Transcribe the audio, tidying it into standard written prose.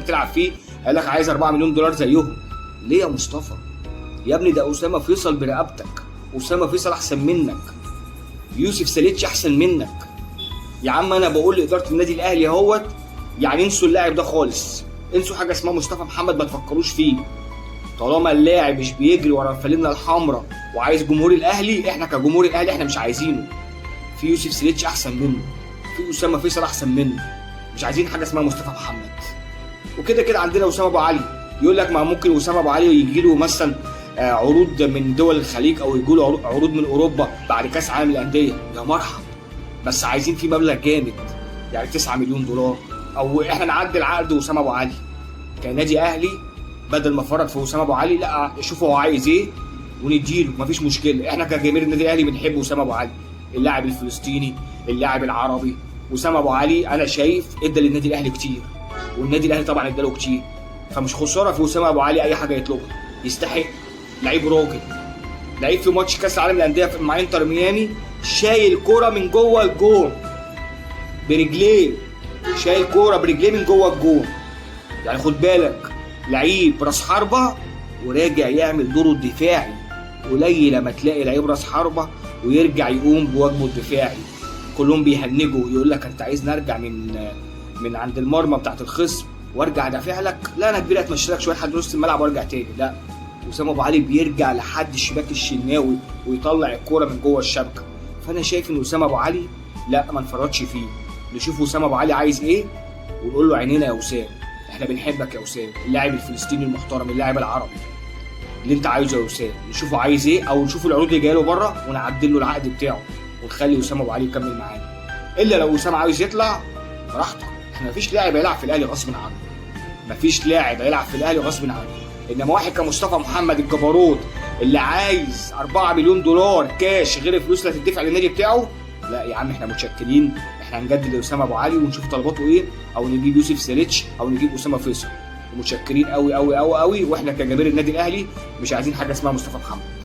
بتلعب فيه، قال لك عايز 4 مليون دولار زيهم. ليه يا مصطفى؟ يا ابني ده اسامة فيصل برقبتك، اسامة فيصل احسن منك، يوسف ساليتش احسن منك. يا عم انا بقول لادارة النادي الاهلي اهوت، يعني انسوا اللاعب ده خالص، انسوا حاجة اسمها مصطفى محمد، ما تفكروش فيه. طالما اللاعب مش بيجري ورا الفانلة الحمراء وعايز جمهور الاهلي، احنا كجمهور الاهلي احنا مش عايزينه. في يوسف سليتش احسن منه، في اسامة فيصل احسن منه، مش عايزين حاجة اسمها مصطفى محمد. وكده كده عندنا اسامة ابو علي، يقول لك ما ممكن اسامة ابو علي يجي له مثلا عروض من دول الخليج او يجي له عروض من اوروبا بعد كاس عالم الاندية. يا مرحب، بس عايزين فيه مبلغ جامد، يعني 9 مليون دولار، او احنا نعدل عقد اسامة ابو علي كنادي اهلي، بدل ما فرط في اسامة ابو علي، لا شوفوا هو عايز ايه ونديله، مفيش مشكلة. احنا كجماهير النادي الاهلي بنحب اسامة ابو علي، اللاعب الفلسطيني، اللاعب العربي. اسامة ابو علي انا شايف ادى للنادي الاهلي كتير، والنادي الاهلي طبعا اداله كتير، فمش خسارة في اسامة ابو علي اي حاجة يطلبها، يستحق. لعيب راجل، لعيب في ماتش كاس العالم للاندية مع انتر ميامي شايل كورة من جوه الجون برجليه، شايل كورة برجليه من جوه الجون. يعني خد بالك، لعيب راس حربه وراجع يعمل دوره الدفاعي. قليل لما تلاقي لعيب راس حربه ويرجع يقوم بواجبه الدفاعي، كلهم بيهنجوا، يقول لك انت عايزني ارجع من عند المرمى بتاعت الخصم وارجع ادافع لك؟ لا انا كبير، اتمشى لك شوية لحد نص الملعب وارجع تاني. لا، اسامة ابو علي بيرجع لحد شباك الشناوي ويطلع الكورة من جوه الشبكة. فانا شايف ان اسامة ابو علي لا ما نفرطش فيه، نشوف اسامة ابو علي عايز ايه ونقول له عينينا يا اسامة، احنا بنحبك يا اسامة، اللاعب الفلسطيني المحترم، اللاعب العربي، اللي انت عايزه يا اسامة. نشوفه عايز ايه، او نشوف العروض اللي جاية له بره ونعدل له العقد بتاعه ونخلي اسامة ابو علي يكمل معانا. الا لو اسامة عاوز يطلع براحتك، احنا مفيش لاعب هيلعب في الاهلي غصب عنه، مفيش لاعب هيلعب في الاهلي غصب عنه. انما واحد كمصطفى محمد الجبروت اللي عايز 4 مليون دولار كاش غير الفلوس اللي هتدفع للنادي بتاعه، لا يا عم احنا متشكلين، احنا هنجدد لاسامة ابو علي ونشوف طلباته ايه، او نجيب يوسف ساليتش، او نجيب اسامة فيصل. ومتشكرين قوي قوي قوي قوي، واحنا كجماهير النادي الاهلي مش عايزين حاجة اسمها مصطفى محمد.